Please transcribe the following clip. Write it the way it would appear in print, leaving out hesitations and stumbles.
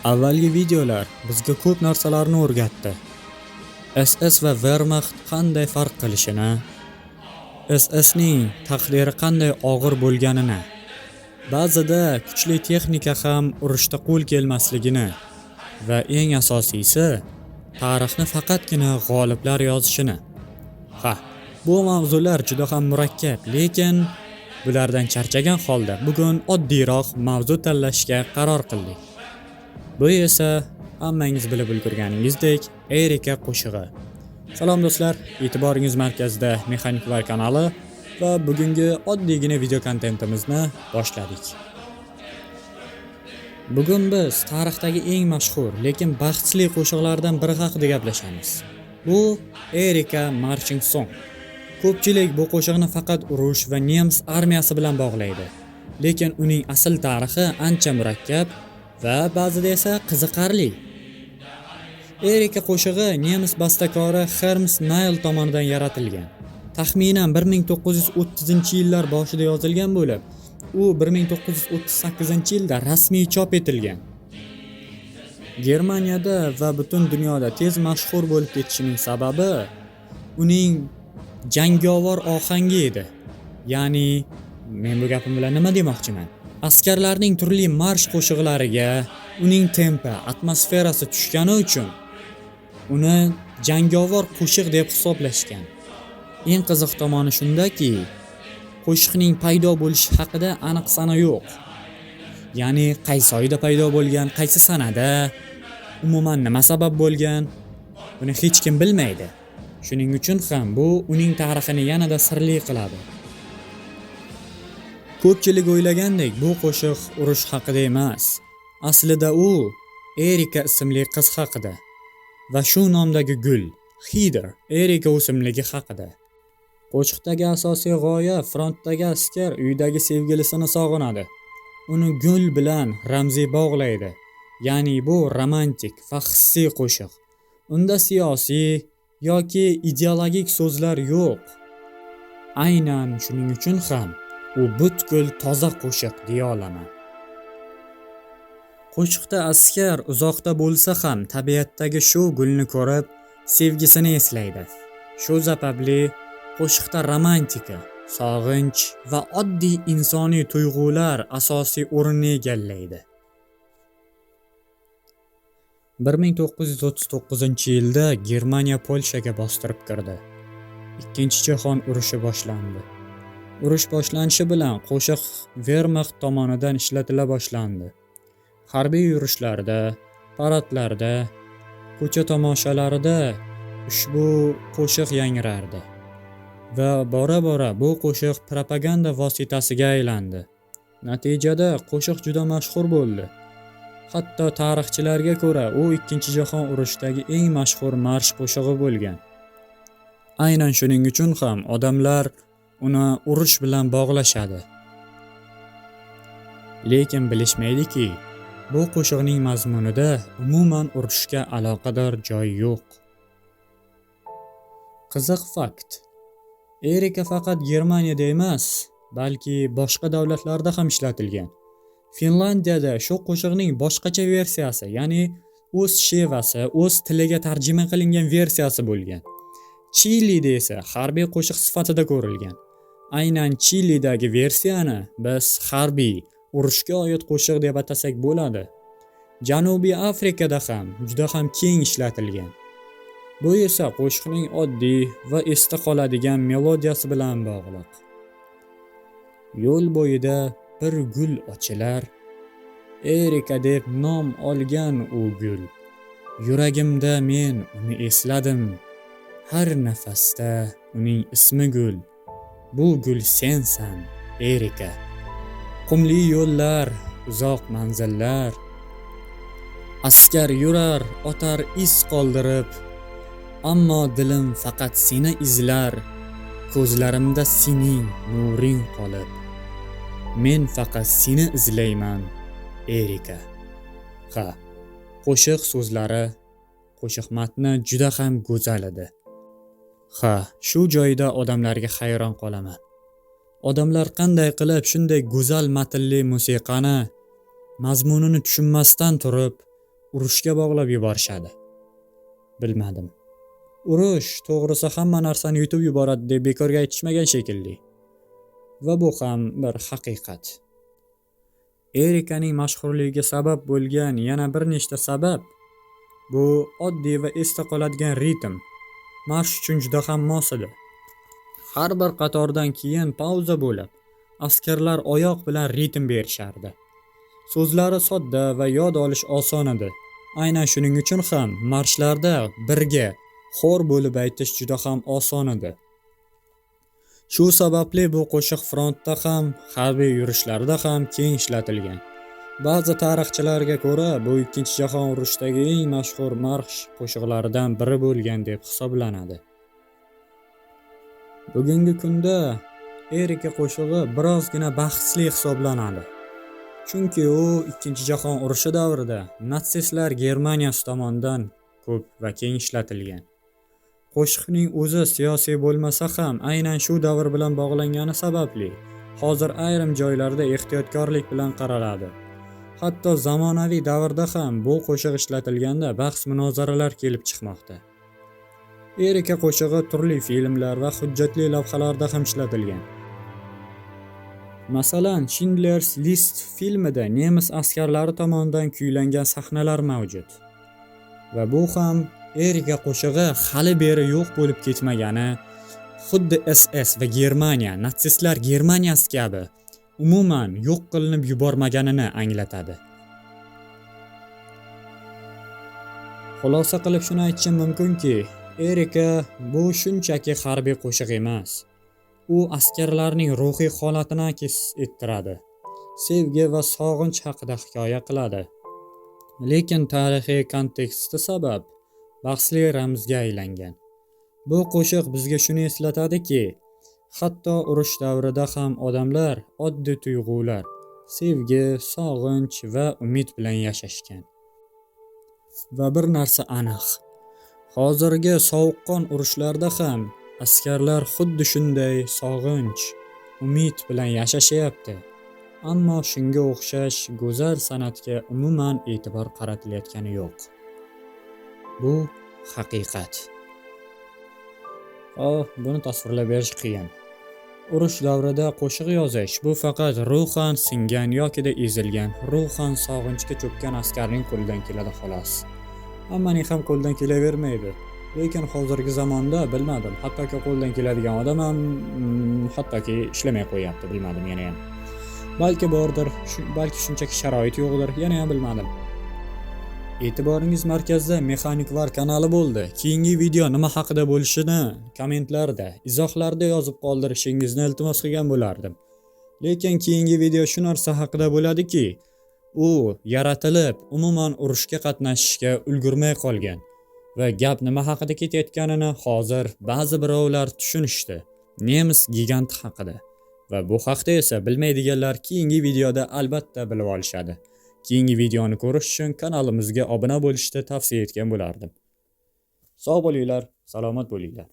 Avvalgi videolar bizga ko'p narsalarni o'rgatdi. SS va Wehrmacht qanday farq qilishini, SSning taqdiri qanday og'ir bo'lganini, ba'zida kuchli texnika ham urushda qo'l kelmasligini va eng asosiysi, tarixni faqatgina g'oliblar yozishini. Ha, bu mavzular juda ham murakkab, lekin bulardan charchagan holda bugun oddiyroq mavzu tanlashga qaror qildik. Bu esa hammangiz bilib ulgurganingizdek Erika qo'shig'i. Salom do'stlar, e'tiboringiz markazida Mexaniklar kanali va bugungi oddiygina video kontentimizni boshladik. Bugun biz tarixdagi eng mashhur, lekin baxtsizli qo'shiqlardan biri haqida gaplashamiz. Bu Erika Marching Song. Ko'pchilik bu qo'shiqni faqat urush va nemis armiyasi bilan bog'laydi. Lekin uning asl tarixi ancha murakkab va ba'zida esa qiziqarli. Erika qo'shig'i nemis bastakori Herms Nayl tomonidan yaratilgan. Taxminan 1930-yillar boshida yozilgan bo'lib, u 1938-yilda rasmiy chop etilgan. Germaniyada va butun dunyoda tez mashhur bo'lib ketishining sababi uning jangovar ohangi edi. Ya'ni men bu gapim bilan nima demoqchiman? Askarlarning turli marsh qo'shiqlariga uning tempi, atmosferasi tushgani uchun uni jangovar qo'shiq deb hisoblashgan. Eng qiziq tomoni shundaki, qo'shiqning paydo bo'lishi haqida aniq sana yo'q. Ya'ni qaysi oyda paydo bo'lgan, qaysi sanada, umuman nima sabab bo'lgan, buni hech kim bilmaydi. Shuning uchun ham bu uning tarixini yanada sirli qiladi. Ko'pchilik o'ylagandek bu qo'shiq urush haqida emas. Aslida u Erika ismli qiz haqida va shu nomdagi gul Heather Erika o'simligi haqida. Qo'shiqdagi asosiy g'oya frontdagi askar uydagi sevgilisini sog'inadi. Uni gul bilan ramziy bog'laydi. Ya'ni bu romantik va hissiy qo'shiq. Unda siyosiy yoki ideologik so'zlar yo'q. Aynan shuning uchun ham u butkul toza qo'shiq deya olaman. Qo'shiqda askar uzoqda bo'lsa ham tabiatdagi shu gulni ko'rib, sevgisini eslaydi. Shu sababli qo'shiqda romantika, sog'inch va oddiy insoniy tuyg'ular asosiy o'rinni egallaydi. 1939-yilda Germaniya Polshaga bostirib kirdi. Ikkinchi jahon urushi boshlandi. Urush boshlanishi bilan qo'shiq Wehrmacht tomonidan ishlatila boshlandi. Harbiy yurishlarda, paradlarda, ko'cha tomoshalarida ushbu qo'shiq yangrardi. Va bora-bora bu qo'shiq propaganda vositasiga aylandi. Natijada qo'shiq juda mashhur bo'ldi. Hatto tarixchilarga ko'ra u Ikkinchi jahon urushidagi eng mashhur marsh qo'shig'i bo'lgan. Aynan shuning uchun ham odamlar uni urush bilan bog'lashadi. Lekin bilishmaydiki, bu qo'shiqning mazmunida umuman urushga aloqador joy yo'q. Qiziq fakt. Erika faqat Germaniyada emas, balki boshqa davlatlarda ham ishlatilgan. Finlandiyada shu qo'shiqning boshqacha versiyasi, ya'ni o'z shevasi, o'z tiliga tarjima qilingan versiyasi bo'lgan. Chilida esa harbiy qo'shiq sifatida ko'rilgan. Aynan Chilidagi versiyani biz harbiy, urushga oid qo'shiq deb atasak bo'ladi. Janubiy Afrikada ham juda ham keng ishlatilgan. Bu esa qo'shiqning oddiy va esda qoladigan melodiyasi bilan bog'liq. Yo'l bo'yida bir gul ochilar, Erika deb nom olgan u gul. Yuragimda men uni esladim. Har nafasda uning ismi gul. Bu gul sensan, Erika. Qumli yo'llar, uzoq manzillar. Askar yurar, otar iz qoldirib, ammo dilim faqat seni izlar. Ko'zlarimda sening nuring qolib. Men faqat seni izlayman, Erika. Ha, qo'shiq so'zlari, qo'shiq matni juda ham go'zal edi. Ha, shu joyda odamlarga hayron qolaman. Odamlar qanday qilib shunday go'zal matnli musiqani mazmunini tushunmasdan turib urushga bog'lab yuborishadi? Bilmadim. Urush to'g'risi hamma narsani yutib yuboradi deb bekorga aytishmagan shekilli. Va bu ham bir haqiqat. Erikaning mashhurligiga sabab bo'lgan yana bir nechta sabab bu oddiy va esda qoladigan ritm. Marsh uchun juda ham mos edi. Har bir qatordan keyin pauza bo'lib, askarlar oyoq bilan ritm berishardi. So'zlari sodda va yod olish oson edi. Aynan shuning uchun ham marshlarda birga xor bo'lib aytish juda ham oson edi. Shu sababli bu qo'shiq frontda ham, harbiy yurishlarda ham keng ishlatilgan. Ba'zi tarixchilarga ko'ra, bu Ikkinchi jahon urushidagi eng mashhur marsh qo'shiqlaridan biri bo'lgan deb hisoblanadi. Bugungi kunda Erika qo'shig'i birozgina bahsli hisoblanadi. Chunki u Ikkinchi jahon urushi davrida natsistlar Germaniyasi tomonidan ko'p va keng ishlatilgan. Qo'shiqning o'zi siyosiy bo'lmasa ham, aynan shu davr bilan bog'langani sababli hozir ayrim joylarda ehtiyotkorlik bilan qaraladi. Hatto zamonaviy davrda ham bu qo'shiq ishlatilganda bahs-munozaralar kelib chiqmoqda. Erika qo'shig'i turli filmlar va hujjatli lavhalarda ham ishlatilgan. Masalan, Schindler's List filmida nemis askarlari tomonidan kuylangan sahnalar mavjud. Va bu ham Erika qo'shig'i hali beri yo'q bo'lib ketmagani, xuddi SS va Germaniya, natsistlar Germaniyasi kabi umuman yo'q qilinib yubormaganini anglatadi. Xulosa qilib shuni aytishim mumkinki, Erika bu shunchaki harbiy qo'shiq emas. U askarlarning ruhiy holatini aks ettiradi. Sevgi va sog'inch haqida hikoya qiladi. Lekin tarixiy konteksti sabab bahsli ramzga aylangan. Bu qo'shiq bizga shuni eslatadiki, hatto urush davrida ham odamlar oddiy tuyg'ular, sevgi, sog'inch va umid bilan yashashgan. Va bir narsa aniq. Hozirgi sovuqqon urushlarda ham askarlar xuddi shunday sog'inch, umid bilan yashashyapti. Ammo shunga o'xshash go'zal san'atga umuman e'tibor qaratilayotgani yo'q. Bu haqiqat. Buni tasvirlab berish qiyin. Urush davrida qo'shiq yozish bu faqat ruhan singan yokida ezilgan, ruhan sog'inchga cho'kkan askarning qo'lidan keladi xolos. Hammaning ham qo'lidan kelavermaydi. Lekin hozirgi zamonda bilmadim, hattoki qo'ldan keladigan odam ham hattoki ishlamay qo'yapti, bilmadim yana ham. Balki bordir, balki shunchaki sharoit yo'qdir, yana ham bilmadim. E'tiboringiz markazida Mexanik Var kanali bo'ldi. Keyingi video nima haqida bo'lishini kommentlarda, izohlarda yozib qoldirishingizni iltimos qilgan bo'lardim. Lekin keyingi video shu narsa haqida bo'ladiki, u yaratilib, umuman urushga qatnashishga ulgurmay qolgan va gap nima haqida ketayotganini hozir ba'zi birovlar tushunishdi. Nemis giganti haqida. Va bu haqda esa bilmaydiganlar keyingi videoda albatta bilib olishadi. Keyingi videoni ko'rish uchun kanalimizga obuna bo'lishni tavsiya etgan bo'lardim. Sog' bo'linglar, salomat bo'linglar.